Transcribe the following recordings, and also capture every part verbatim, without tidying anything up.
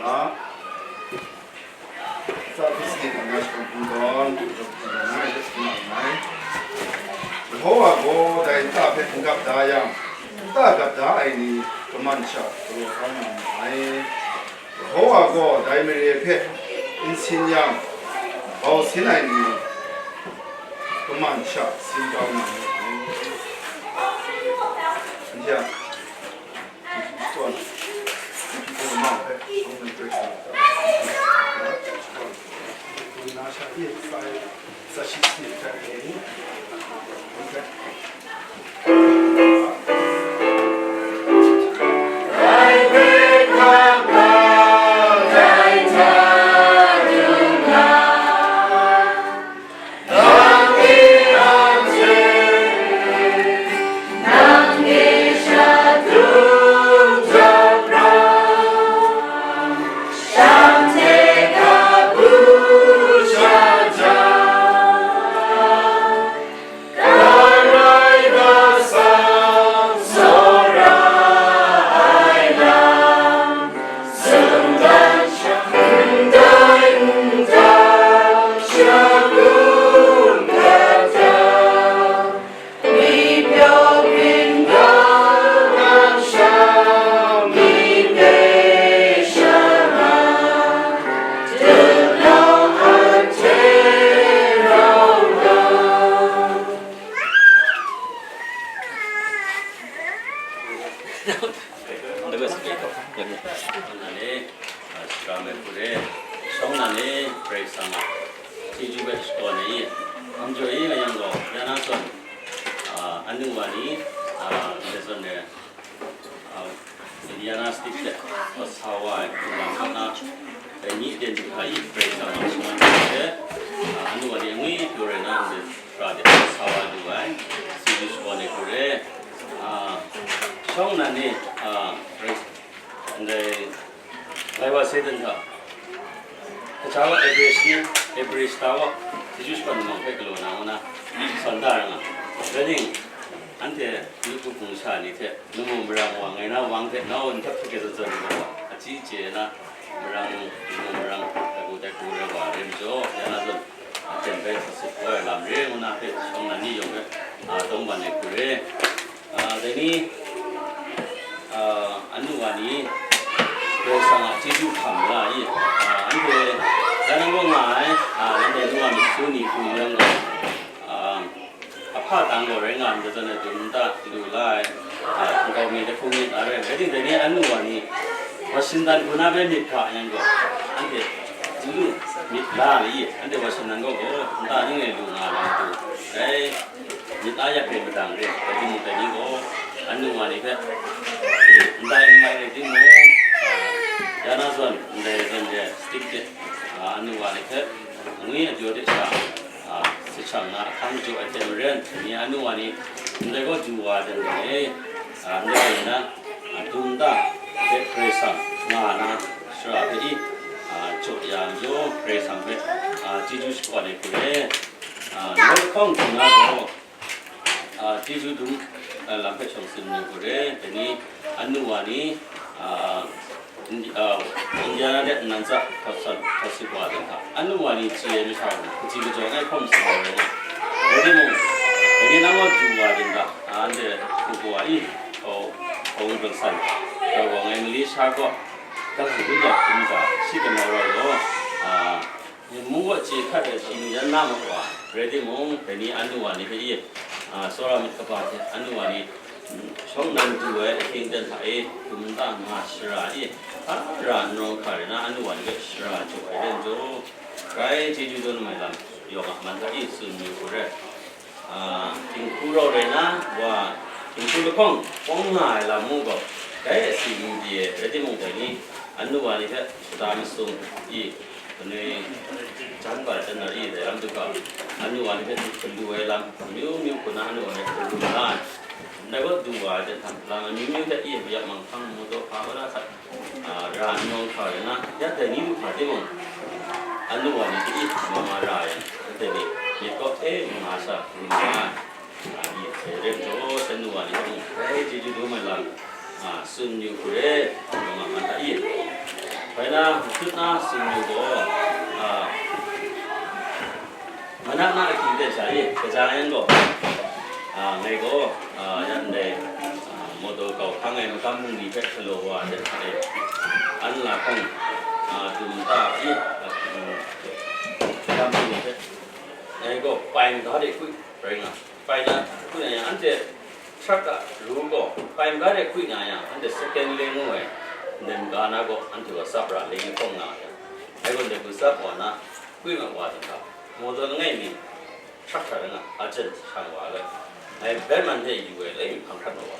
A, Sa Hprisni hta na shakawn hpung tawn, Yehowa gaw dai nta hpe hkungga da yang, nta gap da ai ni kaman sha galaw kau na ma ai. Yehowa gaw dai mare hpe n sin yang, bau sin ai ni kaman sha sin kau na ma ai. Anhte a Shawng na ni, a, shara mai hku re, shawng na ni, Karai Kasang a chyeju hpe shakawn ai i, hkam jaw i nga yang gaw, ya na zawn, a, anu wa ni, a, ndai zawn e, a, Indiana State hte hkawt sa wa ai hpung lam hkap na, dai ni aten du hkra i, Karai Kasang a shaman hte, a, anu wa ni angwi pyaw rai na, ndai shara de hkawt sa wa lu ai, chyeju shakawn ai hku re, a, shawng na ni, a, Karai Ndai, lai wa Satan hta, kaja wa Ebre shi, Ebre shata wa, chyeju shakawn lamang hpe galaw na ngu na, sawn da ra nga. Rai ning, anhte Madu hpung sha ni hte, lamu marang wa, ngai na wang hte, nau nhtap hkrit zawn zawn ai wa, achyi chye ai na, marang, lamu marang, tai hku tai hku rai wa, rai majaw, ya na zawn, aten bai hkawt sit kau ai lam re ngu na hpe, shawng na ni yawng hpe, a, tawngban ai hku re. A, dai ni, a, anu wa ni, Karai Kasang a chyeju hkam la i, a, anhte, dan nang kaw nga ai, a, anhte nu wa myit su ni hku yang gaw, a, ahpa tang gaw rai nga ai, majaw zawn e dum nta lu la ai, a, nkau mi dai hku myit la rai, rai timung, dai ni anu wa ni, Washington hku na hpe myit hkra yang gaw, anhte n lu myit la ai i, anhte Washington kaw gaw nta ning e lu nga ai lam hku, dai myit la yak hpe madang re, rai timung, dai ni gaw, anu wa ni hpe, ndai n mai rai timung, a, ya na zawn, ndai zawn de, stick de, a, anu wa ni hpe, ngwi ajaw de sha, a, sashang na ahkang jaw ai hte maren, dai ni anu wa ni, ndai gaw du wa ai hte maren, a, ndai rai nna, a, dum nta hte Karai Kasang nga na shara hpe i, a, jaw ya majaw, Karai Kasang hpe, a, chyeju shakawn ai hku re, a, ndai lahkawng hku na gaw, a, chyeju dum, a, lam hpe shawng tsun yu hku re, dai ni anu wa ni, a, Indi-, a, Indiana de nnan tsa hkawt sa, hkawt sit wa ai hta, anu wa ni chye ai masha gaw, kaji kajawng ai hkawm sa ai rai nga. Rai timung, dai ni nang gaw du wa ai hta, a, anhte hku gaw wa i, hkau, hkau ngut rau san, grau wa ngai mali sha gaw, dang hku ya hkrum ga, shi kanau rau gaw, a, Mung kaw chye hkat ai shi ni yan na ma wa, rai timung, dai ni anu wa ni hpe i, a, tsawra myit kaba hte anu wa ni, mm, shawng nnan du ai ahkying ten hta e, dum nta nga shara i, a, ra n rawng hkra rai na, anu wa ni hpe shara jaw ai rai njaw, grai chyeju daw na mai lam yawng a man hta e tsun yu hku rai. A, dinghku rau rai na, wa, dinghku lahkawng hpawng nga ai lam mung gaw, dai asi n pyi ai, rai timung, dai ni, anu wa ni hpe shata masum i, kanoi jan bai jan na i, dai lam du ga, anu wa ni hpe galu ai lam, amyu myu hku na anu wa ni hpe galu na ai, ndai gaw du wa ai hte htam, lam amyu myu hte i, mayap manghkang, mawtaw hpa, wora hkat, a, ra n yawng hkra rai na, ya dai ni du hkra timung, anu wa ni hte i, mama ra ai, anhte ni myit kaw e nga sha hkrum nga ai, a, ni hte rai majaw, anu wa ni hpe mung, grai chyeju dum ai lam, a, tsun yu hku re, mama man hta i, bai Na, machut na, singyu gaw, a, manat na ahkying ten sha i, kaja yan gaw, a, ngai gaw, a, yan dai, a, mawtaw kau hkang ai makam bungli hpe galaw wa ai hte, an lahkawng, a, dum ta i, a, makam bungli hpe, ngai gaw pai maga de hkui rai nga. Pai na, hkui na yang, anhte truck a ru gaw, pai maga de hkui na yang, anhte second lane ngu ai, nem ga na gaw, anhte gaw tsap ra leng hkawng nga yang, ngai gaw ndai hku tsap wa na, hkui mat wa ai hta, mawtaw langai mi, truck hta rai nga, urgent shang wa ai, ngai Batman hte yu ai, lai mi hpang hkrat mat wa.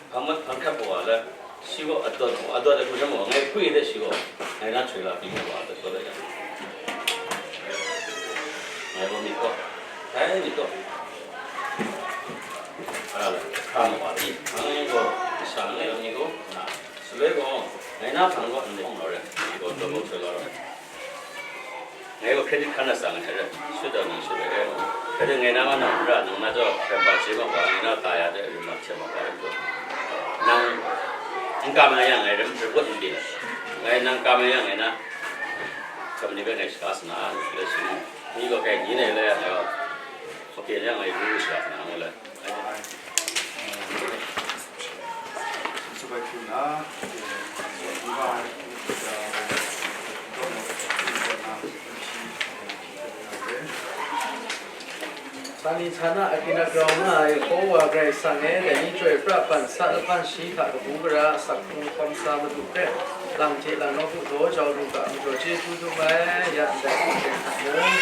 Hpang mat, hpang hkrat wa le, shi gaw adawt gaw, adawt ai hku sha gaw, ngai hpui de shi gaw, ngai na htroi la byin wa, adawt gaw le yang. Ngai gaw myit gaw, dai myit gaw, a, hkra ma wa di, ngai gaw, masha langai gaw myit gaw, na, shaloi gaw, ngai na hpang gaw, ndai hpang gaw rai, ngai gaw, daw gaw htroi la rai. Ngai gaw credit hkan na tsang ai hte, shut dat nang shut ai, rai ngai na ma nang n ra, nang na jaw, hkrai ba chye ma wa, ngai na kaya de, rim mak hte ma wa, rai jaw. Nang n kam ai yang, ngai rim, rim rawt n byin ai. Ngai nang kam ai yang, ngai na, kam ni hpe ngai shaga sa na, nang shut ai shi. Ni gaw kai ni nai le, ngai gaw, hkawhpyen yang, ngai ru shaga sa na, ngai le. Sani sana akin a grau nga ai Yehowa Karai Kasang e, dai ni chyoi pra ban sa laban shi hta kabu gara asak hkrung hkawm sa Madu hpe, lang hte lang nawku daw jau lu ga, majaw chyeju dum ai, ya ndai hku hte hta mung,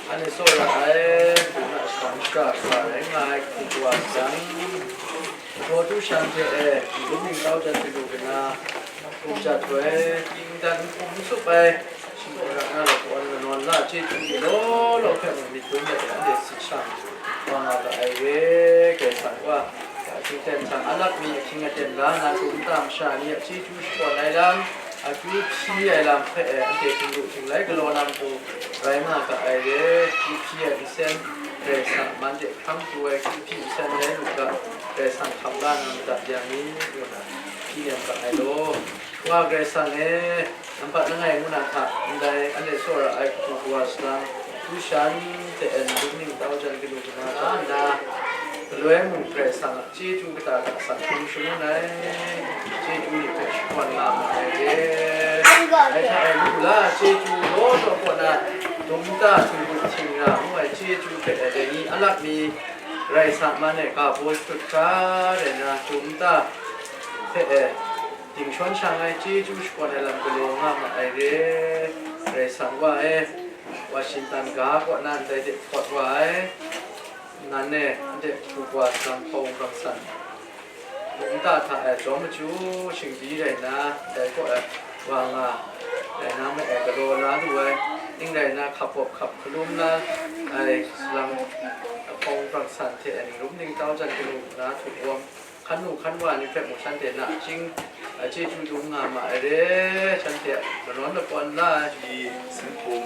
anhte tsawra ai, hpung a shang shara shara rai nga ai hku wa jang, Daw tu shan hte e, lung ningtau jan galu kana, hkum jat htoi, hping dan hkum tsup ai, shingkawng ra na law, kawan manawn la, chyeju ni law law hpe mung myit dum let e, anhte si shang wa nga ga ai re, Karai Kasang wa, ga hkying ten hta alap mi ahkying aten la na, tu nta masha ni a chyeju shakawn ai lam, akyu hpyi ai lam hpe e, anhte htinglu htinglai galaw na matu rai nga ga ai re, akyu hpyi ai nsen, Karai Kasang a man de hkang pru ai akyu hpyi nsen rai lu ga, Karai Kasang hkap la na madat ya ni, ngu na hpyi nem ga ai law. Wa Karai Kasang e, nampat langai ngu na hta, ndai anhte tsawra ai hku kawa salang, tu shan hte e, lung ningtau jan galu kana hta nna, galoi mung Karai Kasang a chyeju kata hta asak hkrung shangun ai, chyeju ni hpe shakawn nga ma ai re. Dai hta e lu la, chyeju law law kaw na, dum nta, htingbu htingra ngu ai chyeju hpe e, dai ni alap mi, Karai Kasang a man e ga baw shadut hkra rai nna, dum nta hpe e, ding shawn shang ai chyeju shakawn ai lam galaw nga ma ai re. Karai Kasang wa e, Washington ga kaw na ndai de hpawt wa ai, nan e, anhte hku wa salang hpawng hkrang san, nta hta e jawm machyu shingbi rai nna, dai kaw e wa nga rai na ma e galaw la lu ai, ning rai nna hkap bawp hkap hkalum na ai salang hpawng hkrang san hte ning rum ningtau jan galu na htuk wawm, hkan lu hkan wa ni hpe mung shanhte nachying, a, chyeju dum nga ma ai re, shanhte a manawn lakawn la ai. Shi sin hkum.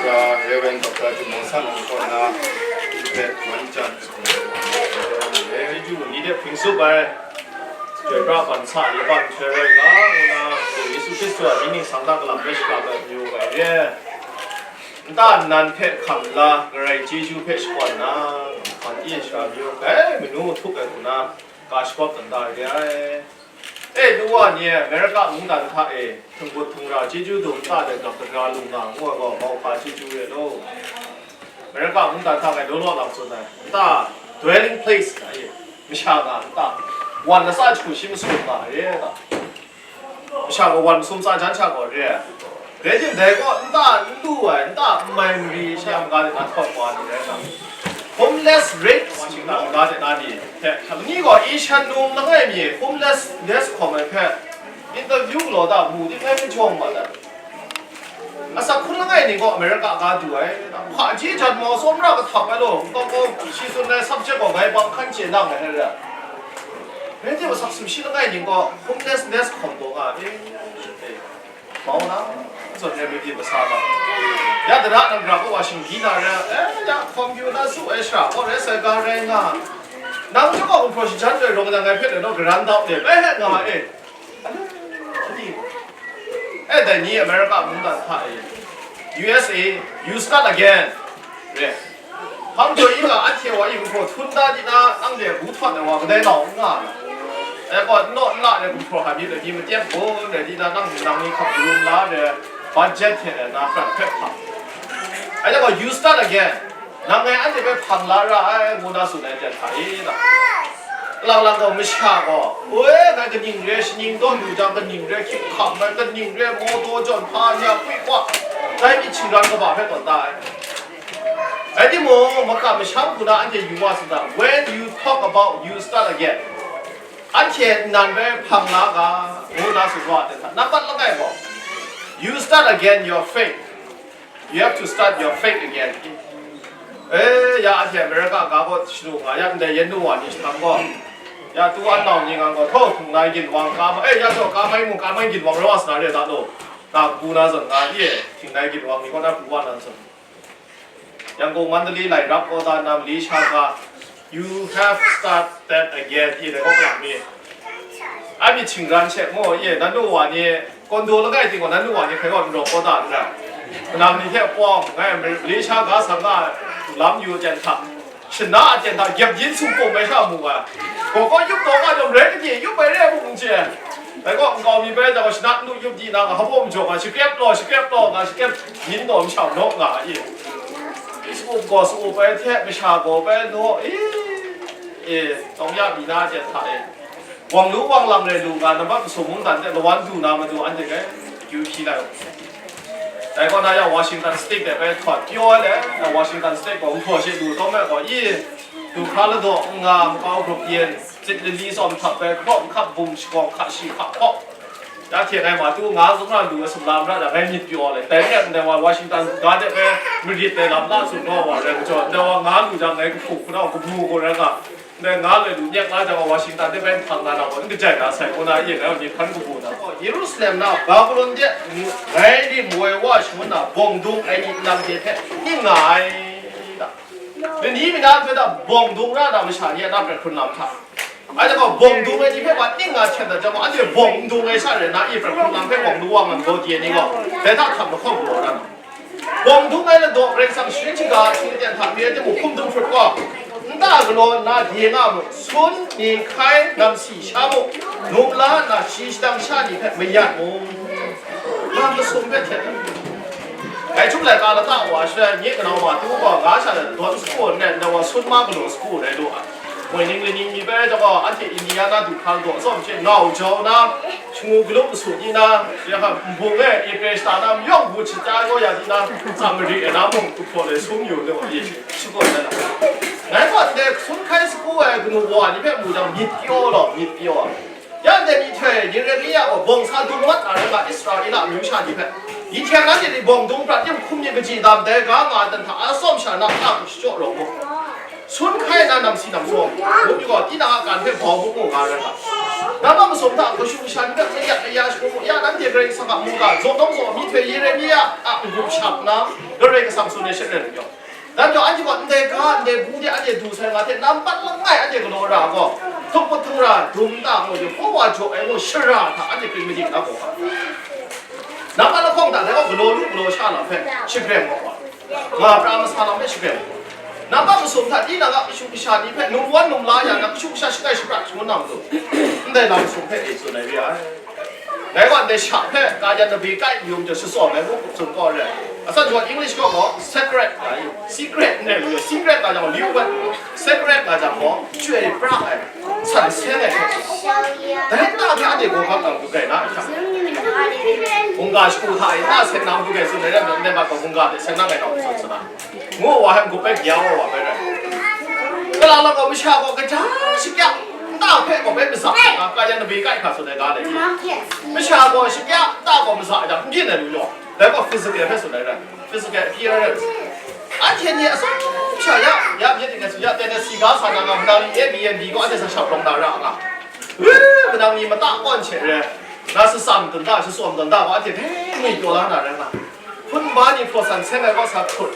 Reverend Doctor Tingmawng San Hkawt na, hpe man jan, chyeju ni de hpring tsup ai, chyoi pra ban sa laban nhtoi rai ga, ngu na, Yesu Hkristu a mying ningsang hta kalam hpe shakap ai mayu ga re. Nta nnan hpe hkam la, Karai chyeju hpe shakawn na, hkan e shara mayu ga, manu htup ai hku na, ga shagawp dan da re ai. E, nu wa ni e, Amerika mungdan hta e, htinggut htingra chyeju dum nta de gap kagra lu nga, ngu ai gaw, mauhpa chyeju re law. Amerika mungdan hta ngai law law lang tsun ai, nta dwelling place nga ye, masha nga nta, wan latsa jahku shi masum nga re ta, masha gaw wan masum tsa jan sha gaw re ai. Rai timung, dai gaw nta n lu ai, nta n mai mari shi a maga de na htawt wa ni rai nga, homeless rate wa shing na maga de na ni hte, ni gaw Asian num langai mi homelessness hkawm ai hpe interview galaw da mu di ngai n jawng ma dat. Asak hkun langai ning gaw America ga du ai, hpaji jan mau tsawmra kahtap ai law, nkau kau shi tsun ai subject gaw ngai bang hkan chye nang ai rai rai. Rai timung, asak sumshi langai ning gaw homelessness hkawm taw nga, e, e, mau na, zawn everyday masa na. Ya dara nang gra kaw wa shingdi na rai, e, ya hkawm yu na su ai shara kaw rai sai ga rai nga. Nang chyawm gaw gumhpraw shajan ai rawng nang ngai hpe le naw garan dau le, bai hek nga ma e. E, dai ni America mungdan hta e, U S A, you start again. Re. Hpang jaw ika anhte wa i gumhpraw htum da di na, anhte bu htawt ai wa kadai lau n nga ai. E, gaw, n naw n la ai gumhpraw hkam mi dai ni, matep gaw dai di na, nang nang ni hkap rum la ai, budget hte na prat hpe hkam. Ai, gaw, you start again. Nang ngai anhte hpe hpang la ra ai, ngu na tsun ai ten hta i na. Lang lang gaw masha gaw, we, ngai kaning re, shaning daw lu jang kaning re, hkying hkam ai, kaning re, mawdaw jawn hpa ni a pui hkwa, dai myit shingran kaba hpe tawn da ai. Rai timung, makam masham hku na anhte yu wa sa da, when you talk about you start again, anhte nnan bai hpang la ga, ngu na tsun wa ai ten hta, nambat langai gaw, you start again your faith. You have to start your faith again. E, ya anhte America ga gaw shanu nga ya ndai yen nu wa ni shahtang gaw, ya tu an nau ni ngang gaw, htaw htung nai ginwang ka ma, e, ya taw ka mai mung ka mai ginwang raw sa na re da law, na kabu na zawn nga ye, hting nai ginwang ni kaw na pru wa na zawn. Yangon Mandalay lai rap kaw da na Malaysia ga, you have started again, ye dai kaw mi. Ai myit shingran she maw, ye, nan nu wa ni, kondo langai ting gaw, nan nu wa ni hkrai gaw n rawk kaw da n rai. Kanam ni hte pawng, ngai Malaysia ga sang nga lam yu aten hta, shana aten hta, gyep yin sum pawng bai sha mu ai. Gaw gaw yup taw nga jawm rai kade, yup ai re ai mung n chye. Dai gaw, nkau mi bai jang gaw, shana n lu yup di na, nga hpa baw majaw nga, shakrep law, shakrep law, nga shakrep yin taw, masham naw nga, i. Su up gaw, su up ai hte, masha gaw bai naw, i. E, tawng ya mi na aten hta e. Wang lu wang lang re lu nga, nambat masum mungdan hte lawan du na matu anhte hpe kyu hpyi na. Dai kaw na yang Washington State de bai htawt pyaw ai le, Washington State gaw nhtawm she lu taw me gaw, i, du hkra ladaw n nga, makau grup yen, tsit lali tsawm htap bai, hkraw n hkap, bum shakaw hka shi hka hkaw. Ya hte ngai ma tu nga zung na lu ai sumla mara jang, ngai myit pyaw ai le. Dai ni a ndai wa Washington ga de bai marit ai lam na tsun gaw wa rai majaw, ndai wa nga lu jang, ngai kahpu hpunau kabu gaw rai nga. Ndai nga loi lu nek la jang, Washington de bai hpang na na gaw, n kajai na sai, kaw na e, ngai myit hkan kabu na. Yerusalem na Babulon de ngai rim woi wa shangun na bawng dung ai ni nang hte hpe ning nga ai. Lani mi na hpe da bawng dung ra na masha ni a na prat hkrun lam hta. Anhte gaw bawng dung ai ni hpe wa ning nga hten dat jang gaw, anhte bawng n dung ai sha rai na, i prat hkrun lam hpe bawng dung wa ngan gaw di ai ni gaw, dai hta hkam lahkawng galaw ra na. Bawng dung ai ladaw Karai Kasang sharin shaga hte ten hta mi ai timung hkum dum hkrut gaw, nta galaw nna de nga mu, sun, ni hkai, namsi sha mu, num la nna shi shadang sha ni hpe mayat mu. Nga masum hpe htet ai. Ngai htum laika lata wa shada nye kanau ma tu gaw nga sha na dawn sagu nren, na wa sun ma galaw sagu rai lu ai. Moi ning laning mi bai jang gaw, anhte Indiana du hkang gaw atsawm hte ngau jau na, shangu galup masut ni na, ya hkang nbung e, Ebre shata na, mayawng bu shata gaw ya di na, Samari e na mung, gumhpraw lai sum yu lu ai, shagun ai lam. Ngai gaw ndai sun hkai sagu ai kanu wa ni hpe mu jang, myit pyaw law, myit pyaw ai. Ya ndai myihtoi Yeremia gaw bawng sa dung mat a rai nga, Israela amyu sha ni hpe, myihtoi anhte ni bawng dung prat tim hkum ni kaji dam dai ga nga ai dan hta, atsawm sha na hta hku shachyaw rawng mu. Sun hkai na namsi namsawng, ngut yu gaw, tinang a kan hpe bau mu mu nga rai nga. Nambat masum hta kashu kasha ni hpe kayat kaya shagu mu ya, nanhte Karai Kasang a mungga, zawn nawng zawn myihtoi Yeremia a n-gup shap na, Karai Kasang tsun ai sha rai lu yaw. Dan gaw, anhte gaw ndai ga, ndai bu de anhte du sai nga hte, nambat langai anhte galaw ra gaw, htuk hput htung ra dum nta gaw, Yehowa jaw ai gaw shara hta anhte kring madik na gaw. Nambat lahkawng hta dai gaw galaw lu galaw sha lam hpe shagreng gaw wa. Nga pra masa lam hpe shagreng gaw. Nambat masum hta tinang a kashu kasha ni hpe numwan numla ya na kashu kasha shakai shaprat shangun na matu, ndai lam sum hpe e tsun ai re ai. Dai gaw ndai sha hpe kayan labi kai yum jaw shatsawm ai ngu tsun gaw re. Asan gaw English gaw gaw secret nga i, secret n rai lu, secret nga jang liu bai, secret nga jang gaw chyoi pra ai, san seng ai hpe. Dai nta hpe anhte gawhkam nang du gai na, hkungga shagu hta e nta seng nang du gai tsun ai, ndai mat gaw hkungga hte seng nang gai nang tsun sa na. Ngu wa hpe n-gup bai bya wa wa bai rai. Kalang lang gaw masha gaw kaja shakya nta hpe gaw bai maza ai ga, kayan labi kai hkra tsun ai ga le. Masha gaw shakya nta gaw maza ai jang, n byin ai lu yaw. Dai gaw physical hpe tsun ai rai. Physical appearance. Anhte ni atsawm sha ya, ya myit ning ai tsun ya, Tennessee ga sa na nga, manang ni A B N B gaw anhte sa shap rawng na ra nga. Wi, manang ni mata kawn hte re, na shatsam dun da, shatsawm dun da gaw anhte hpe ngwi pyaw la na rai nga. Hpun ba ni hpraw san seng ai kaw sa hkut,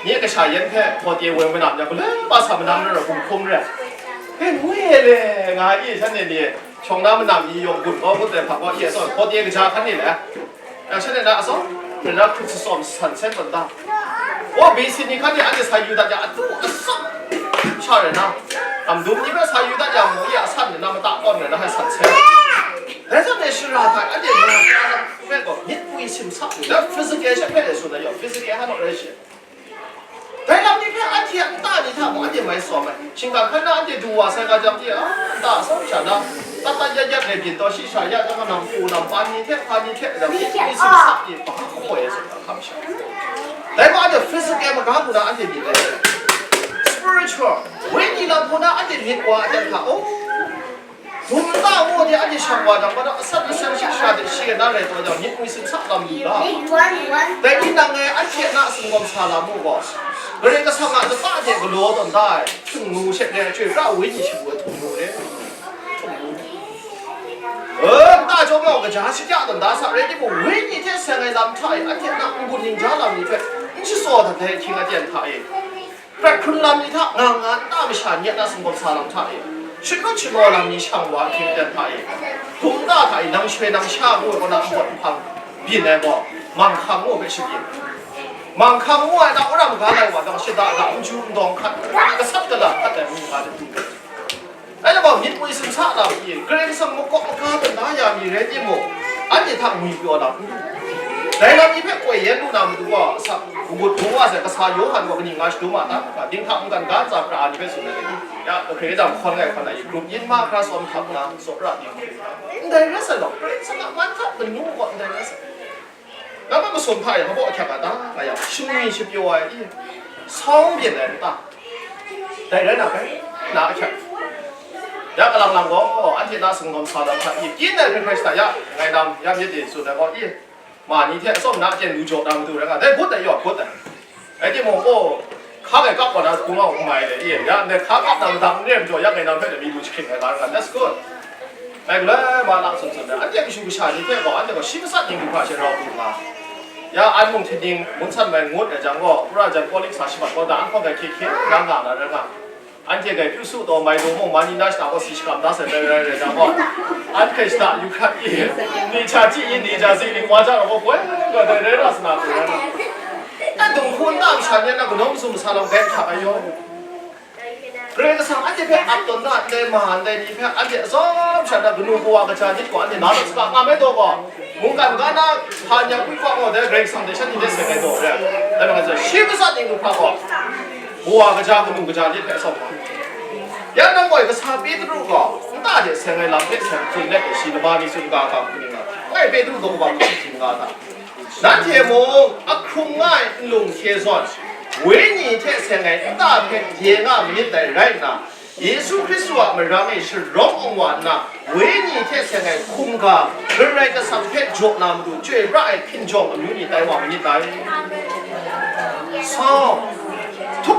nye kasha yan hpe hpaw te woi manam ya, galoi ba sa manam rai, hkum hkum rai. Hpe ngwi le nga i, shanhte ni shawng na manam ni yawng gun kau ngut ai hpang gaw, i atsawm hpaw te kaja hkan ni le, ya, shanhte na atsawm rai na hkut shatsawm san seng tawn ta. Wa, B C ni hkan ni anhte sa yu dat ya, atu atsawm sha rai na, am dum ni hpe sa yu dat ya mu, i a san rai na, mata kawn rai na, hai san seng. Dai hta e shara hta anhte nga hkra lam hpe gaw myit pwi simsa lu na, physical she hpe e tsun ai yaw, physical hanu rai she. Dai lam ni hpe anhte a nta ni hta mung anhte mai tsawm ai. Shinggan hkan na anhte du wa sai ga jang hte, a, nta atsawm sha na, tat tat yat yat rai byin taw shi sha ya, jang nang hku lam pan ni hte, hpa ni hte, lam myit pwi simsa ni, ba hkoi ai tsun na hkam sha. Dai gaw anhte physical maga hku na anhte myit rai. Spiritual, wenyi lam hku na anhte myit wa ai hta, oh, Dum nta ngu de anhte shang wa jang, gaw asan asan shi sha de shi na rai taw jang, myit pwi simsa lam lu ga. Dai ni nang e anhte na singawm sa lam mu gaw, Karai Kasang a lata de galaw tawn da ai, htingnu she re, chyoi pra ai wenyi shagu ai htingnu re. Htingnu. E, nta chyawm gaw kaja shakya tawn da sa rai timung, wenyi hte seng ai lam hta e anhte na n-gun ningja lam ni hpe n shatsaw dat ai ahkying aten hta e. Prat hkrun lam ni hta nga nga nta masha ni a na singawm sa lam hta e, shut mat shanaw lam ni shang wa ahkying aten hta e, hkungga hta e nang shoi nang sha ngu ai kaw na npawt nhpang byin ai gaw, manghkang ngu hpe shabyin. Manghkang ngu ai na wora maga lai wa jang, shada da, nju ndawng hkat, gasat gala hkat ai ngu ga de du. Dai gaw myit pwi simsa lam i, Karai Kasang makawp maga tawn da ya mi rai timung, anhte hta ngwi pyaw lam n lu. Dai lam ni hpe koi yan lu na matu gaw, asak, n-gun hpung wa sai, kasa Yawhan gaw kaning nga shadum a ta? Dinghta mungkan ga ntsa pra ai ni hpe tsun ai, ya, kahkre jang hkawn ngai hkawn ai, grup yin ma hkra tsawm hkap nna, tsawra ni hkri hkap. Ndai rai sai gaw, Karai Kasang a man hta manu gaw ndai rai sai. Nambat masum hpa e mabaw ahkyak a ta nga yang, shingwi shapyaw ai i, sawng byin ai nta, dai rai na bai na ahkyak. Ya kalang lang gaw, anhte na singawm sa lam hta i, kyin ai hkrai hkrai shada ya, ngai lam ya myit e tsun ai gaw i, ma ni hte atsawm na aten lu jaw na matu rai nga, dai gut ai yaw, gut ai. Rai timung, oh, hka ngai kap wa na hpung au n mai le, i, ya, ndai hka kap na madan n re majaw, ya ngai nang hpe mi lu jahkring ai ga rai nga, that's good. Ngai galoi ma lang tsun tsun ai, anhte kashu kasha ni hpe gaw, anhte gaw shi matsat ning du hkra she rau du nga. Ya, an mung htingning, mun san mai ngut ai jang gaw, wora jan kawlik sa shamat kau da, an hkawm ai hkye hkye, nang nga na rai nga. Anhte grai pyu su taw, mai daw mung, mani na shata gaw si shakam da sai rai rai rai jang gaw, an hkai shata yu hkrat i, ni cha chyi i, ni cha si, ni wa ja rau gaw, goi gaw dai rai ra sa na, dai rai na. Ndai dung hku nta masha ni a na kanawn mazum masa lam grai hkyak ai yaw. Karai Kasang anhte hpe ap tawn da ndai ma ndai ni hpe, anhte atsawm sha na kanu kawa kaja ni gaw anhte na lat saga nga me taw gaw, mungkan ga na hpa ni a kwi hpa gaw dai Karai Kasang hte shanhte hte seng ai daw re ai. Dai magang hte shi matsat ning du hkra gaw, kawa kaja kanu kaja ni hpe atsawm nga. Ya nang gaw kasa Petru gaw, nta hte seng ai lam hpe seng tsun let ai shi lama ni tsun ga ga hku ning nga, ngai Petru daw wa hku tsun ga ta? Nanhte mung ahkrung nga ai nlung hkye zawn, Wenyi hte seng ai nta hpe ye nga manit dai rai nna, Yesu Hkristu a marang e sharawng awng wa nna, Wenyi hte seng ai hkungga Karai Kasang hpe jaw na matu chyoi pra ai hkinjawng amyu ni tai wa manit dai. Sawng, htuk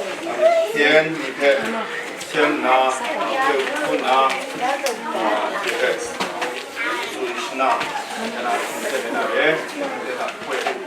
Hpyen ni hpe hpyen nna, hpyen hku nna, a, hpe tsun shana, na hkum hte na re, hpe na hkoi u.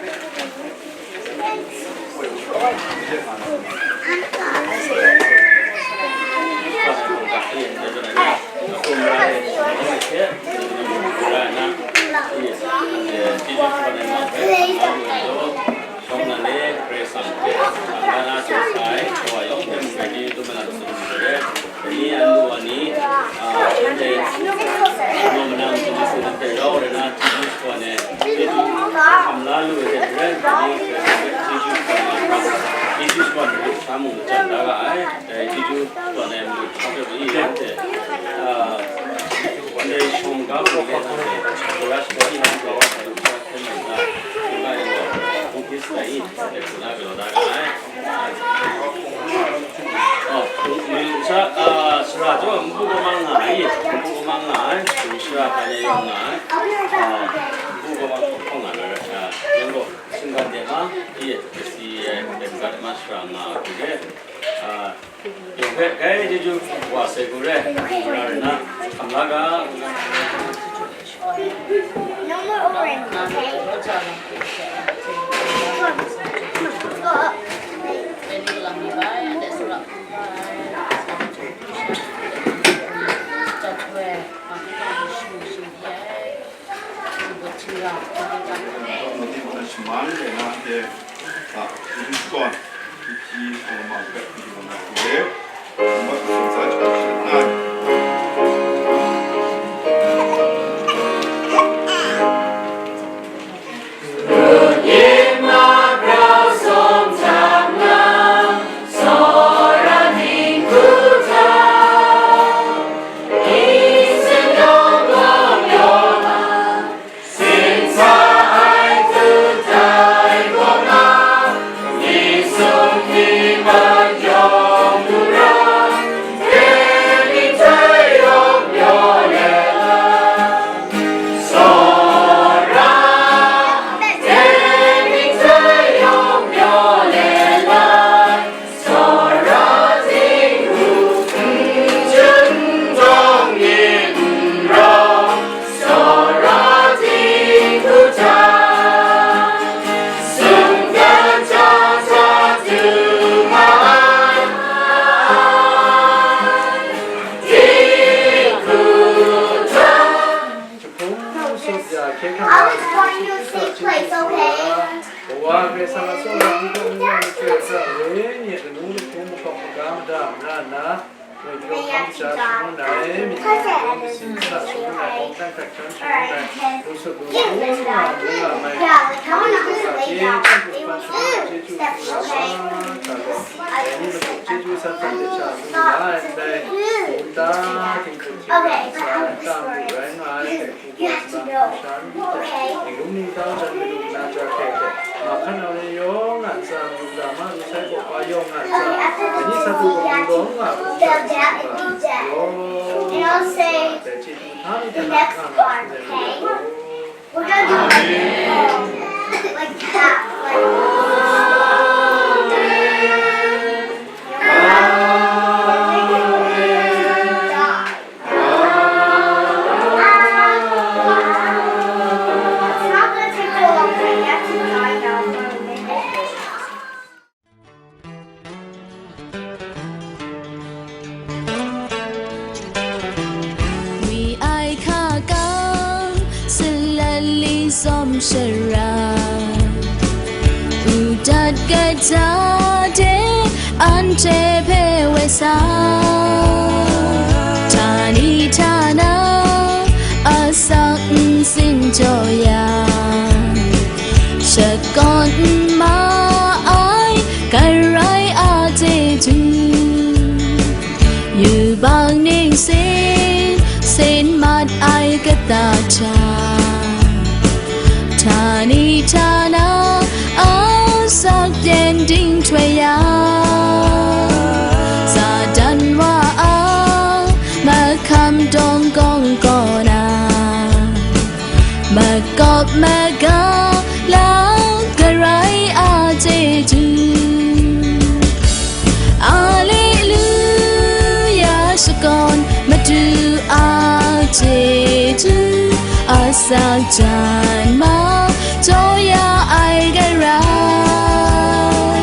Dai chyeju shakawn ai mung hkawk hpe pyi yang hte, a, ndai shawng ga hpung le na hte, Torah shakawn yang hte, hkyen hkyen na, hkyen hkyen na, hkyen hkyen na, hkyen hkyen na, hkyen hkyen na, a, sara chyawm npu kawmang nga ai, npu kawmang nga ai, shara hpa ni yawng nga ai, a, npu kawmang hpawng nga na rai, a, yang gaw, shinggan de ma, i, kasi ai, kasi ai ma shara nga ai hku re, a, Yawng hpe grai chyeju wa sai hku re, mara rai na, hkam la ga. No more orange, okay? Go up. Jahpung sup ya hkye hkrang ai Yesu Hkristu a chyeju hkrit ga, Kawa Karai Kasang a tsawra n-, n-, n-, n-, n-, n-, wenyi a lanu lahpum mahkawk maga mada mara nna, ngwi pyaw hkam shaja shangun ai, myit ni a pyaw masin masa shangun ai, awng dan hkrat hkyan shangun ai, lu sut lu hkrum nga, ngu nga mai, Kawa Karai Kasang a chyeju hkrit ga, chyeju hkrit ga, mahkra gaw, dai ni lahpum chyeju san hkan de sha tsun nga ai, ndai, nta, htingbu htingbu ntsa, nta npu rai nga ai, You have to go. Okay. Hkan nang yawng a ntsa, Yuda ma lu sai hkawhpa yawng a ntsa, dai ni sa du gaw lawng nga hkrum sha nsa hkawhpa yawng a ntsa, dai chyeju hta mung hkra nga nga hkrum ai ni gaw. We're gonna do like, like that, like, Wi ai hka kang, salat li tsawm shara, u dat kata de, anhte hpe woi sa, htani htana asak nsin jaw yang, shakawn n ma ai Karai a chyeju, yubak ningsin sin mat ai kata hta, htani htana asak byen ding htoi ya, Satan wa a mahkam dawng kawng kaw na, makawp maga lang Karai a chyeju. Alleluia, shakawn Madu a chyeju, asak jan ma jaw ya ai Karai.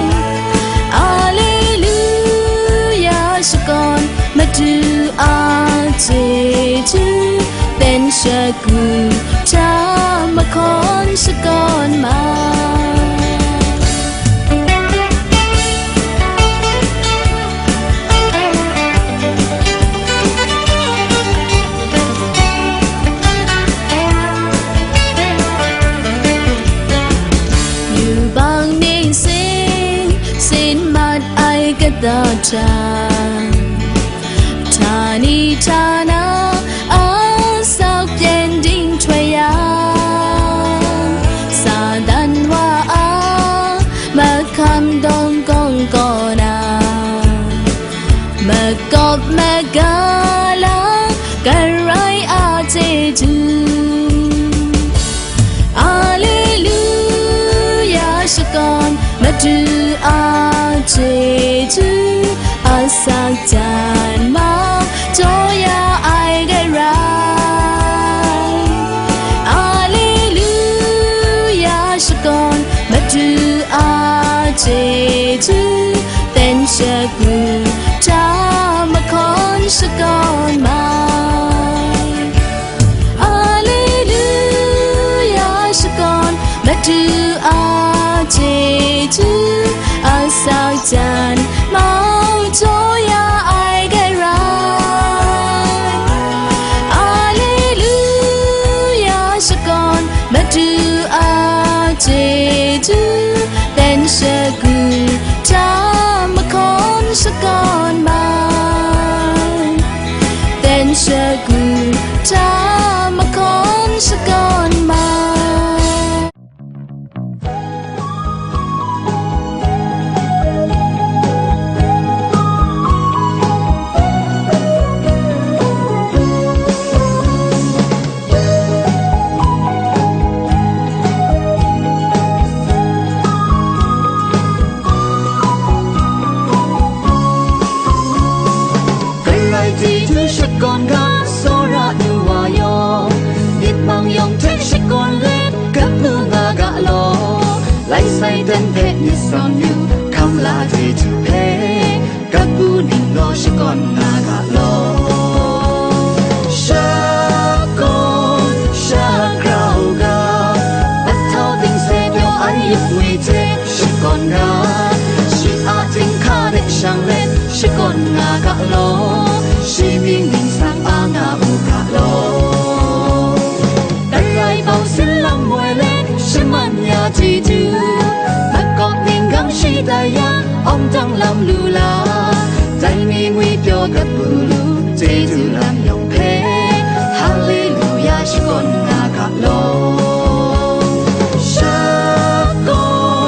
Alleluia, shakawn Madu a chyeju, ten shagu hta mahkawn shakawn ma. Yubak ningsin sin mat ai kata hta, htani htana asak byen ding htoi ya, Satan wa a mahkam dawng kawng kaw na, makawp maga lang Karai a chyeju. Alleluia, shakawn Madu a chyeju, asak jan ma jaw ya ai Karai. Alleluia, shakawn Madu a chyeju, ten shagu hta mahkawn shakawn ma. Alleluia, shakawn Madu a chyeju, asak jan mau jaw ya ai Karai. Alleluia, shakawn Madu a chyeju, ten shagu hta mahkawn shakawn ma. Ten shagu hta mahkawn shakawn ma. Karai chyeju shakawn ga, tsawra nu wa yawng, myit mang yawng hte shakawn let, kabu nga ga law. Lai sai dan hpe myit sawn yu, hkam la chyeju hpe, kabu ning gaw shakawn nga ga law. Shakawn, shagrau ga, mahtau dingse pyaw ai yup ngwi hte shakawn ga, shi a jinghka de shang let shakawn nga ga law, shi mying ningsang a nga u ga law. Karai bau sin lam woi let shaman ya chyeju, makawp ning gang shi tai ya, awng dang lam lu la, dai ni ngwi pyaw gat bulu, chyeju lam yawng hpe, Haleluya shakawn nga ga law. Shakawn,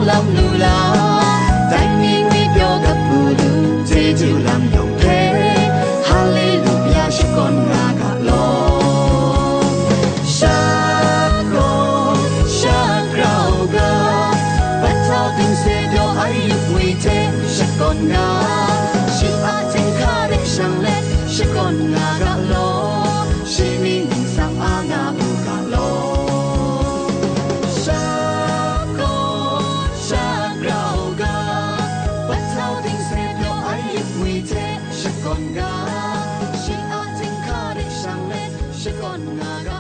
Lam lu la, dai myit pyaw kap hku lu, chyeju lam yawng hpe, Haleluya shakawn nga ga law. Shakawn, shagrau ga, pahtau ting se pyaw ai yup ngwi hte shakawn nga, shi a htinghka de shang let shakawn nga ga law, shi mying ningsang a nga u ga law. Shakawn, shagrau ga, pahtau ting se pyaw ai yup ngwi hte shakawn ga, shi a htinghka de shang let shakawn nga ga